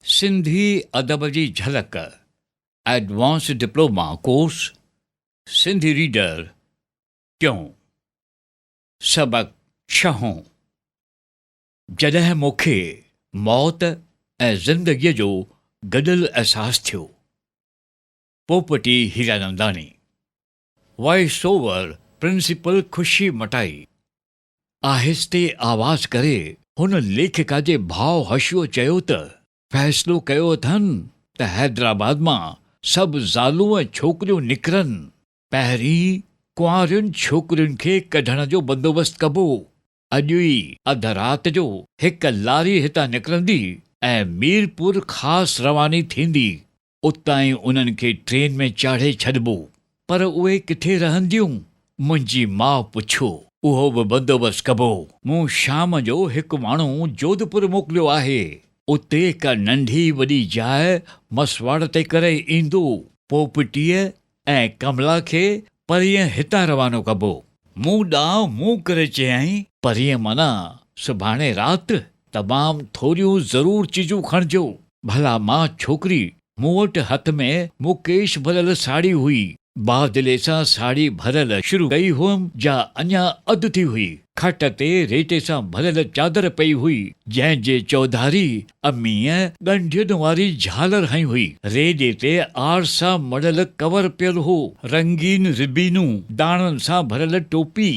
سنڌي ادب جي جهلڪ، advance diploma course, Sindhi reader, ٽيون، سبق ڇهون، جڏهن مون کي موت ۽ زندگيء جو گڏيل احساس ٿيو. Popati Hiranandani. Voice over principal خوشي مٽائي. آهستي آواز ڪري هن ليکڪا جي ڀاء حشوء چيو ته، فيصلو ڪيو اٿن ته حيدرآباد مان سڀ زالون ۽ ڇوڪريون نڪرن. پهرين ڪنوارين ڇوڪرين کي ڪڍڻ جو بندوبست ڪبو. اڄ ئي اڌ رات جو هڪ لاري هتان نڪرندي ۽ ميرپور خاص رواني ٿيندي. اتان ئي انهن کي ٽرين ۾ چاڙهي ڇڏبو. پر اهي ڪٿي رهنديون؟ منهنجي ماء پڇيو. اهو به بندوبست ڪبو. مون شام جو هڪ ماڻهو جوڌپور موڪليو آهي. اتي ڪا ننڍي وڏي جاء مسواڙ تي ڪري ايندو. پوپٽيء ۽ ڪملا کي پرينء هتان روانو ڪبو. مون ڏانهن منهن ڪري چيائين. پرينء معنيٰ سڀاڻي رات تمام ٿوريون ضرور چيزون کڻجو. ڀلا مان ڇوڪري، مون وٽ هٿ ۾ مڪيش ڀريل ساڙهي هئي. بادلي سان ساڙهي ڀريل شروع ڪئي هئم جا اڃا اڌ ٿي هئي. کٽ تي ريٽي سان ڀريل چادر پئي هئي، جنهن جي چوڌاري اميء ڳنڍين واري جهالر هنئي هئي. ريڊي تي آرسا مڙهيل ڪور پيل هو. رنگين ربينون، داڻن سان ڀريل ٽوپي،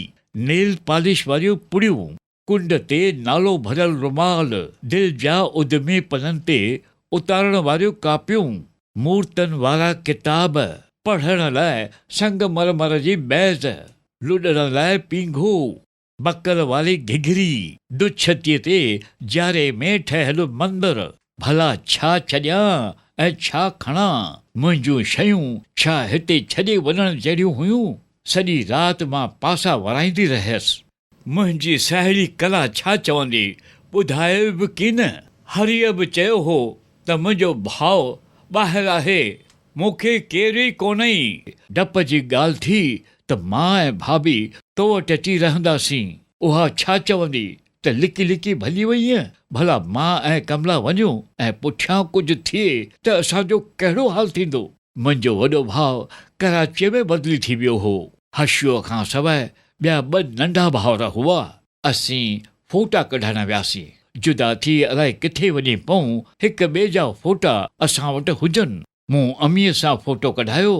نيل پالش واريون پڙيون، ڪنڊ تي نالو ڀريل رومال، دل جا ادمي پنن تي اتارڻ واريون ڪاپيون، مورتن وارا ڪتاب، پڙهڻ لاء سنگ مرمر جي ميز، لڏڻ لاء پينگهو، بڪل واري گهگهري، دڇتيء تي جاري ۾ ٺهيل مندر، ڀلا ڇا ڇڏيان ۽ ڇا کڻان؟ منهنجون شيون ڇا هتي ڇڏي وڃڻ جهڙيون هيون؟ سڄي رات مان پاسا ورائيندي رهيس. منهنجي ساهيڙي ڪلا ڇا چوندي، ٻڌايو به ڪين. هريء به چيو هو ته منهنجو ڀاء ٻاهر آهي، مون کي ڪير ئي ڪونهي. ڊپ جي ڳالهه ٿي ته مان ۽ ڀاڀي تو وٽ اچي رهنداسين. اها ڇا چوندي ته لڪي لڪي ڀڄي وئينء؟ ڀلا مان ۽ ڪملا وڃون ۽ پٺيان ڪجهه ٿئي ته اسان جو ڪهڙو حال ٿيندو؟ منهنجو وڏو ڀاء ڪراچيء ۾ بدلي ٿي ويو هو. حشوء کان سواء ٻيا ٻه ننڍا ڀائر هئا. اسين فوٽا ڪڍائڻ وياسين. جدا ٿي الائي ڪٿي وڃي پئون، هڪ ٻئي جا فوٽا اسان وٽ هجن. مون اميء سان فوٽو ڪڍايو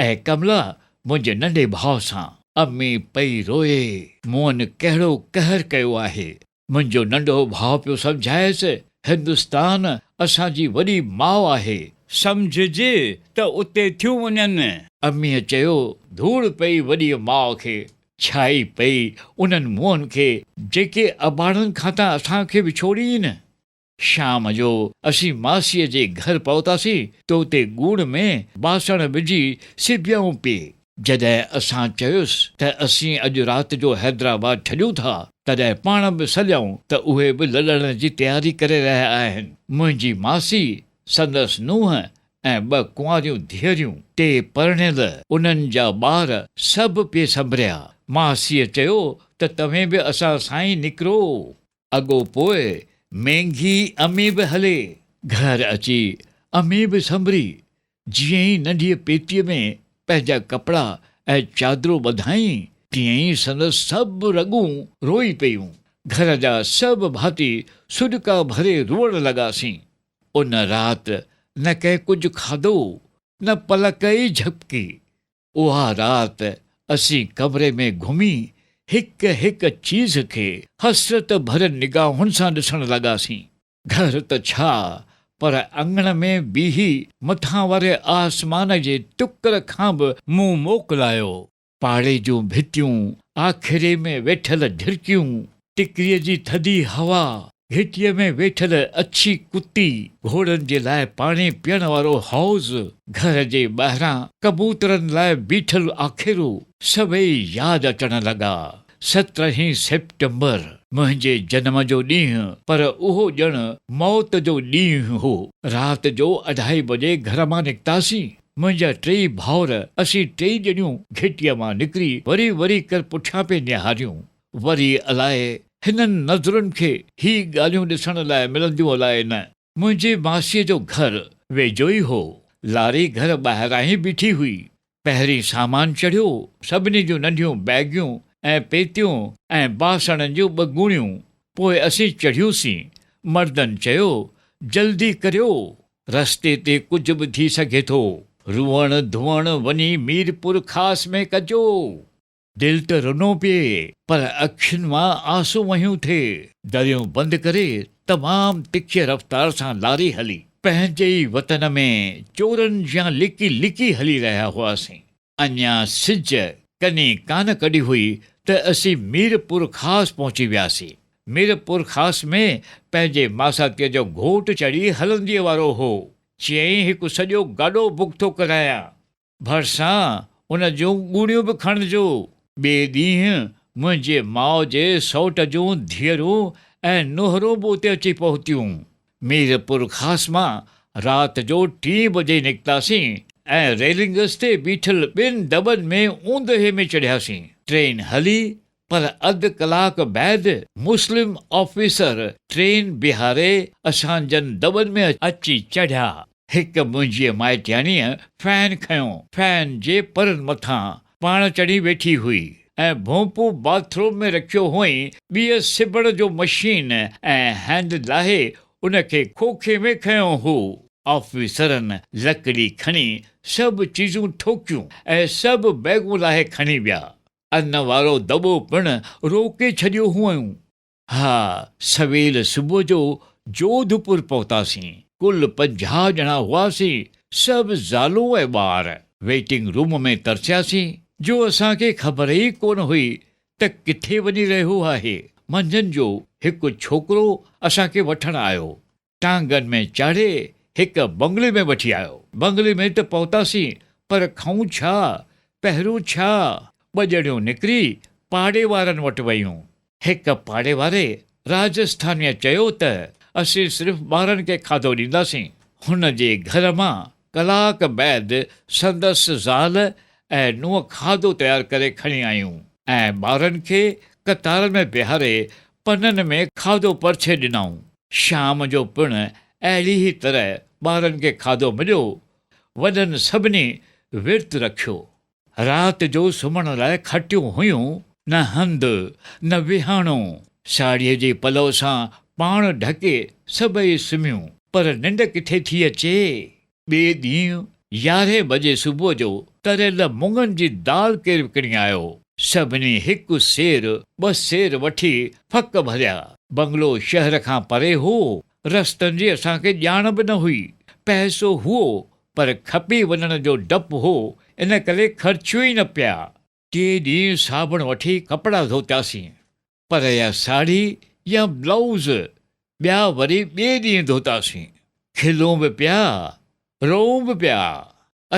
۽ ڪملا منهنجي ننڍي ڀاء سان. امي پئي روئي. مون ڪهڙو قهر ڪيو آهي. منهنجو ننڍو ڀاء پيو سمجهائيس، هندستان اسان جي وڏي ماء آهي. سمجهجي ته اتي ٿيون وڃن. اميء چيو، ڌوڙ پئي وڏيء ماء کي. ڇائي پئي انهن منهن کي، جيڪي اباڻن کان ٿا اسان کي وڇوڙين. شام جو اسين ماسيء جي گهر پهتاسين ته اتي ڳوڻ ۾ باسڻ وجهي سبيائون پئي. جڏهن اسان چيس ته اسين اڄ رات جو حيدرآباد ڇڏيون ٿا، تڏهن پاڻ به سڏيائون ته اهي به لڏڻ جي تياري ڪري رهيا آهن. منهنجي ماسي، سندس نونهن ۽ ٻه ڪنواريون ڌيئريون، ٽي پرڻيل، انهن جا ٻار سڀ پئي سنڀريا. ماسيء چيو ته توهين به اسان سان ئي نڪرو. اڳو پوء مينگهي امي به هلي. گهر اچي امي به سنڀري، جيئن ئي ننڍيء پيتيء ۾ پنهنجا ڪپڙا ۽ چادرون ٻڌائين، تيئن ئي سندس سڀ رڳون روئي پيون. گهر جا سڀ ڀاتي سڏڪا ڀري روئڻ لڳاسين. ان رات نه ڪنهن ڪجهه کاڌو، نه پلڪ ئي جهپڪي. اها رات اسين ڪمري ۾ گهمي هڪ هڪ چيز کي حسرت ڀرين نگاهن سان ڏسڻ لڳاسين. گهر ته ڇا پر اڱڻ ۾ بيهي مٿان واري آسمان جي ٽڪر کان به منهن موڪلايو. پاڙي جون ڀتيون، آکيري ۾ ويٺل جهرڪيون، ٽڪريء جي ٿڌي هوا، گهٽيء ۾ ويٺل اڇي ڪتي، گهوڙن جي لاء پاڻي پيئڻ وارو حوض، گهر جي ٻاهران ڪبوترن لاء بيٺل آکيرو، سڀئي ياد اچڻ لڳا. سترهين سيپٽمبر منهنجي جنم جو ڏينهن، پر اهو ڄڻ موت جو ڏينهن هو. رات جو اڍائي بجي گهر مان نڪتاسين. منهنجا ٽيئي ڀائر، اسين ٽيئي ڄڻيون گهٽيء مان نڪري وري وري ڪر پٺيان پئي نهاريون. وري الائي هنن نظرن کي هي ڳالهيون ڏسڻ لاء ملنديون الائي نه. منهنجي ماسيء جو گهر ويجهو ئي هو. لاري گهر ٻاهران ئي بيٺي هئي. پهرين سامان چڙهيو، سڀني جون ننڍيون بيگيون ۽ پيتيون ۽ باسڻن جون ٻه ڳوڻيون. پوء اسين چڙهيوسين. مردن چيو، جلدي ڪريو، رستي تي ڪجهه به ٿي سگهي ٿو. روئڻ ڌوئڻ وڃي ميرپورخاص ۾ ڪجو. دل ته رنو پئي، پر اکين مان آنسو وهيون ٿي. دريون بند ڪري تمام تکيء رفتار سان لاري هلي. پنهنجي ئي وطن ۾ چورن جيان لڪي لڪي هلي رهيا هئاسين. اڃا سج ڪني ڪانه ڪڍي هئي ته اسين ميرپورخاص پهچي وياسين. ميرپورخاص ۾ پنهنجي ماساتيء جو گهوٽ چڙهي هلنديء وارو هو. چيائين هڪ سڄو گاڏو بڪ ٿو ڪرايان. ڀرسان ان جون ڳوڻيون به کڻجو. ٻئي ڏينهن منهنجي ماء جي سئوٽ جون ڌيئرون ۽ نوهرون به اتي اچي پهتيون. ميرپورخاص مان رات جو ٽين بجي نڪتاسين ۽ ريلنگس تي بيٺل ٻن دٻن ۾ اوندهي ۾ چڙهياسين. ٽرين هلي پر اڌ ڪلاڪ بعد مسلم آفيسر ٽرين بيهاري اسان جن دٻن ۾ اچي چڙهيا. هڪ منهنجيء مائٽياڻيء فين کنيو، فين جي پرن مٿان پاڻ چڙهي ويٺي هئي ۽ ڀونپو باٿ روم ۾ رکيو هئائين، ٻيء سبڻ جو مشين ۽ هينڊ لاهي ان کي کوکي ۾ کنيو هو. آفيسرن لڪڙي کڻي سڀ چيزون ٺوڪيون ۽ سڀ بيگون لاهي کڻي ويا. ان وارو دٻو پڻ روڪي ڇڏيو هئائون. ها، سويل صبح جو جوڌپور پهتاسين. ڪل 50 ڄڻا هئاسين، سڀ زالون ۽ ٻار. ويٽنگ روم ۾ ترسياسين، جو اسان کي خبر ئي ڪونه هئي ته ڪٿي وڃي رهيو آهي. منجهند جو هڪ ڇوڪرو اسان کي وٺڻ آيو. ٽانگن ۾ چاڙهي هڪ بنگلي ۾ وٺي آيو. بنگلي ۾ ته پهتاسين پر کائون ڇا، پهريون ڇا؟ ٻه ڄڻيون نڪري پاڙي وارن وٽ ويون. هڪ پاڙي واري راجسٿانيء چيو ته اسين صرف ٻارن کي کاڌو ڏينداسين. هن جي گهر مان ڪلاڪ بعد سندس زال ۽ نونهن کاڌو تيار ڪري کڻي آيون ۽ ٻارن کي قطار ۾ بيهاري پنن ۾ کاڌو پرڇي ڏنائون. شام جو پڻ اهڙي ئي طرح ٻارن کي کاڌو مليو. وڏن سڀني ورت رکيو. رات جو سمهڻ لاء کٽيون هيون، نه هنڌ، نه ويهاڻو. ساڙهيء جي پلؤ سان پاڻ ڍڪي سڀئي سمهيون، پر ننڊ ڪٿي ٿي اچي؟ ٻئي ڏينهن يارهين بجي صبح جو تريل مڱن جي دال ڪير وڪڻي آيو. سڀني هڪ سير ٻه سير وٺي ڦڪ ڀريا. بنگلو شهر کان پري هو. رستن جي اسان کي ڄاڻ به نه هئي. پئسو هئو پر کپي وڃڻ جو ڊپ هو، ان ڪري خرچيون ئي نه پيا. ٽئين ڏينهن صابڻ وٺي ڪپڙا ڌوتاسين، پر يا ساڙهي يا بلائوز ٻيا وري ٻئي ڏينهن ڌوتاسين. کلون به پيا، روئون به پيا.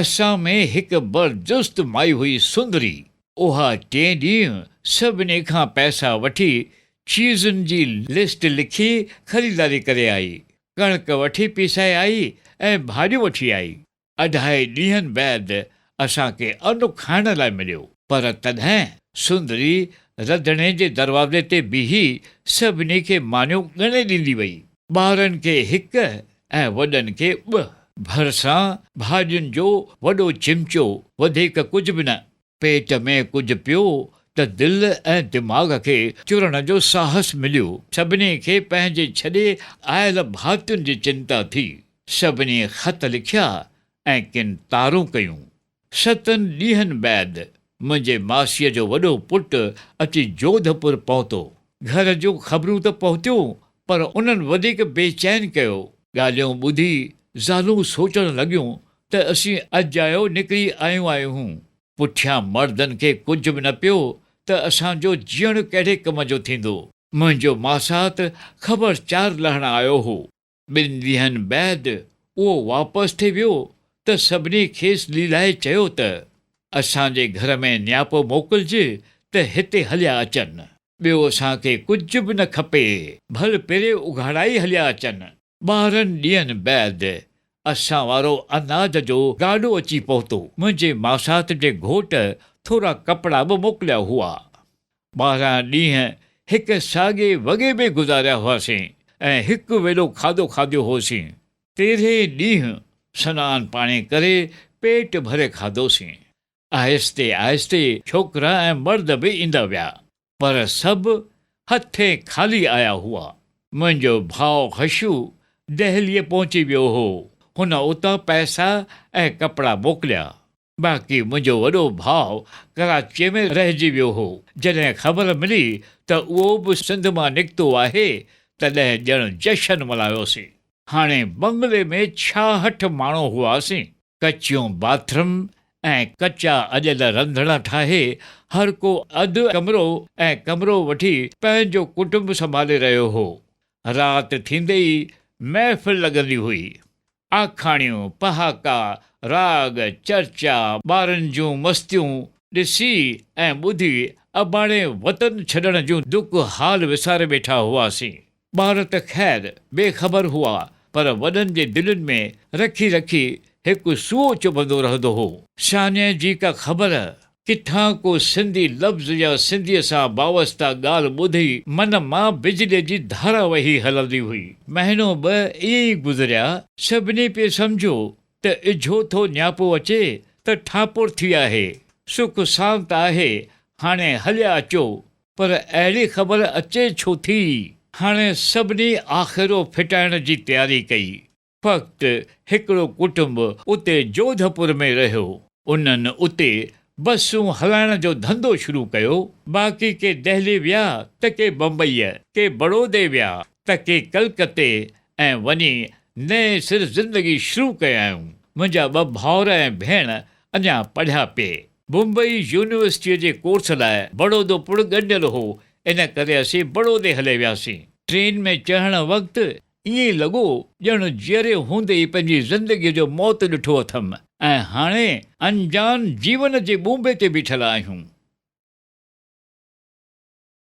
اسان ۾ هڪ برجست مائي هئي سندري. اها ٽئين ڏينهن سڀني کان پئسا وٺي چيزن جي لسٽ لکي خريداري ڪري آئي. ڪڻڪ وٺي پيسائي آئي ۽ ڀاڄيون وٺي آئي. اڍائي ڏينهن بعد اسان کي ان کائڻ لاء مليو. پر تڏهن سندري رڌڻي جي دروازي تي بيهي سڀني کي مانيون ڳڻي ڏيندي وئي. ٻارن کي هڪ ۽ وڏن کي ٻه. ڀرسان ڀاڄين جو وڏو چمچو، وڌيڪ ڪجهه به نه. پيٽ ۾ ڪجهه پيو ته دل ۽ دماغ کي چرڻ جو ساهس مليو. سڀني کي پنهنجي ڇڏي آيل ڀاتين جي چنتا ٿي. سڀني خط لکيا ۽ ڪن تارون ڪيون. ستن ڏينهن بعد منهنجي ماسيء جو وڏو پٽ اچي جوڌپور پهتو. گهر جون خبرون ته پهتيون پر انهن وڌيڪ بيچين ڪيو. ڳالهيون ٻڌي زالون سوچڻ لڳيون ته اسين اجايو نڪري آيون آهيون. پٺيان مردن کي ڪجهه به نه پيو ته اسان جو جيئڻ ڪهڙي ڪم جو ٿيندو. منهنجو ماسات خبر چار لهڻ آيو هو. ٻن ڏينهن بعد اهو واپس ٿي ويو ته سڀني کيس ليلائي چيو ته اسان جي گهر ۾ نياپو موڪلج ته هتي هليا اچن. ٻيو اسان کي ڪجهه به نه کپي، ڀل پري اگهاڙا ئي هليا اچن. 12 ڏينهن بعد اسان وارو اناج جو گاڏو اچي پهتو. منهنجي ماسات جي گهوٽ ٿورا ڪپڙا به موڪليا هئا. 12 ڏينهن هڪ ساڳئي وڳي ۾ گذاريا هئاسين ۽ هڪ ويلو کاڌو کاڌو هوسين. تيرهين ڏينهن سنان پاڻي ڪري پيٽ ڀري کاڌوسين. آهستي آهستي ڇوڪرا ۽ مرد به ايندا ويا، پر سڀ هٿين خالي آيا هئا. منهنجو ڀاء حشو دهليء پهچي ويو هو. هن اتان پئسا ۽ ڪپڙا موڪليا. باقي منهنجو وڏو ڀاء ڪراچيء ۾ رهجي ويو هو. جڏهن خبر ملي ته اهو به سنڌ مان نڪتو آهي، تڏهن ڄڻ جشن ملهايوسين. هاڻي بنگلي ۾ 66 ماڻهو هئاسين. ڪچيون باٿروم ۽ ڪچا اڏيل رنڌڻا ٺاهي هر ڪو اڌ ڪمرو ۽ ڪمرو وٺي پنهنجو ڪٽنب سنڀالي رهيو هو. رات ٿيندي ئي محفل لڳندي هئي. آکاڻيون، پهاڪا، راڳ، چرچا، ٻارن جون مستيون ڏسي ۽ ٻڌي اباڻي وطن ڇڏڻ جون دک حال وساري ويٺا هئاسين. ٻار ته خير بي خبر هئا، پر وڏن جي دلين ۾ رکي رکي هڪ سوئو چڀندو رهندو هو. سياڻي جي ڪا خبر، ڪٿان ڪو سنڌي لفظ يا سنڌيء سان وابسته ڳالهه ٻڌي من مان بجليء جي ڌارا وهي هلندي هئي. مهينو ٻه ائين ئي گذريا. سڀني پئي سمجهيو ته اجهو ٿو نياپو اچي ته ٺاپور ٿي آهي، سک سانت آهي، هاڻي هليا اچو، پر اهڙي خبر اچي ڇو ٿي؟ هاڻي سڀني آخرو ڦٽائڻ جي تياري ڪئي. فقط هڪڙو ڪٽنب اتي جوڌپور ۾ رهيو. انهن اتي بسون هلائڻ جو ڌنڌو شروع ڪيو. باقي ڪي دهلي ويا ته ڪي بمبئيء، ڪي بڙودي ويا ته ڪي ڪلڪتي ۽ وڃي نئين سر زندگي شروع ڪيائون. منهنجا ٻه ڀائر ۽ ڀيڻ اڃا پڙهيا پئي. بمبئي يونيورسٽيء جي ڪورس لاء بڙودو پڻ ڳنڍيل هو، ان ڪري اسين بڙودي هلي وياسين. ٽرين ۾ چڙهڻ وقت ائين لڳو ڄڻ جيئري هوندي ئي پنهنجي زندگيء جو موت ڏٺو اٿم ۽ هاڻي انجان جيون جي ٻونبي تي بيٺل آهيون.